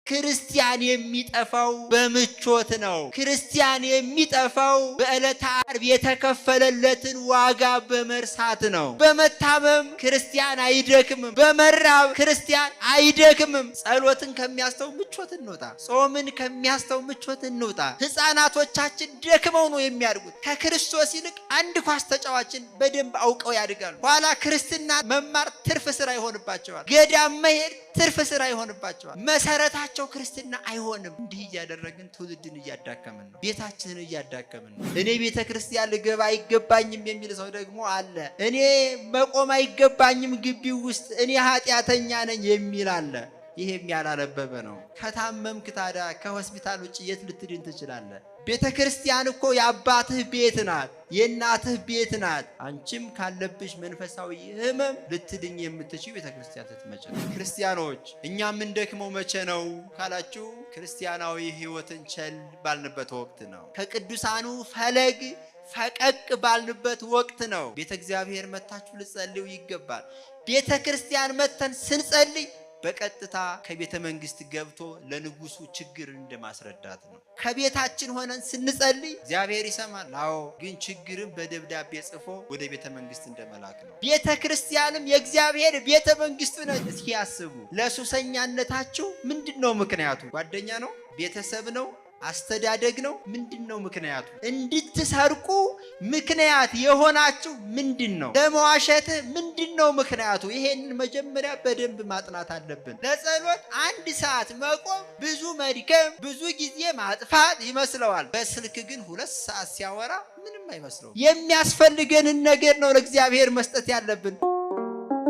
ክርስቲያን የሚጠፋው በምቾት ነው። ክርስቲያን የሚጠፋው በዕለተ ዓርብ የተከፈለለትን ዋጋ በመርሳት ነው። በመታመም ክርስቲያን አይደክምም። በመራብ ክርስቲያን አይደክምም። ጸሎትን ከሚያስተው ምቾት እንውጣ። ጾምን ከሚያስተው ምቾት እንውጣ። ሕፃናቶቻችን ደክመው ነው የሚያድጉት። ከክርስቶስ ይልቅ አንድ ኳስ ተጫዋችን በደንብ አውቀው ያድጋሉ። ኋላ ክርስትና መማር ትርፍ ስራ ይሆንባቸዋል። ገዳም መሄድ ትርፍ ስራ ይሆንባቸዋል። መሰረታቸው ክርስትና አይሆንም። እንዲህ እያደረግን ትውልድን እያዳከምን ነው። ቤታችንን እያዳከምን ነው። እኔ ቤተ ክርስቲያን ልገባ አይገባኝም የሚል ሰው ደግሞ አለ። እኔ መቆም አይገባኝም ግቢው ውስጥ፣ እኔ ኃጢአተኛ ነኝ የሚል አለ። ይሄም ያላነበበ ነው። ከታመምክ ታዲያ ከሆስፒታል ውጭ የት ልትድን ትችላለህ? ቤተ ክርስቲያን እኮ የአባትህ ቤት ናት፣ የእናትህ ቤት ናት። አንቺም ካለብሽ መንፈሳዊ ሕመም ልትድኝ የምትችው ቤተ ክርስቲያን ስትመጪ ነው። ክርስቲያኖች፣ እኛ የምንደክመው መቼ ነው ካላችሁ፣ ክርስቲያናዊ ሕይወትን ቸል ባልንበት ወቅት ነው። ከቅዱሳኑ ፈለግ ፈቀቅ ባልንበት ወቅት ነው። ቤተ እግዚአብሔር መታችሁ ልትጸልዩ ይገባል። ቤተ ክርስቲያን መተን ስንጸልይ በቀጥታ ከቤተ መንግስት ገብቶ ለንጉሱ ችግር እንደማስረዳት ነው። ከቤታችን ሆነን ስንጸልይ እግዚአብሔር ይሰማል። አዎ፣ ግን ችግርን በደብዳቤ ጽፎ ወደ ቤተ መንግስት እንደመላክ ነው። ቤተ ክርስቲያንም የእግዚአብሔር ቤተ መንግስቱ ነች። እስኪ ያስቡ። ለሱሰኛነታችሁ ምንድን ነው ምክንያቱ? ጓደኛ ነው? ቤተሰብ ነው? አስተዳደግ ነው? ምንድን ነው ምክንያቱ? እንድትሰርቁ ምክንያት የሆናችሁ ምንድን ነው? ለመዋሸት ምንድን ነው ምክንያቱ? ይሄንን መጀመሪያ በደንብ ማጥናት አለብን። ለጸሎት አንድ ሰዓት መቆም ብዙ መድከም፣ ብዙ ጊዜ ማጥፋት ይመስለዋል። በስልክ ግን 2 ሰዓት ሲያወራ ምንም አይመስለውም። የሚያስፈልገንን ነገር ነው ለእግዚአብሔር መስጠት ያለብን።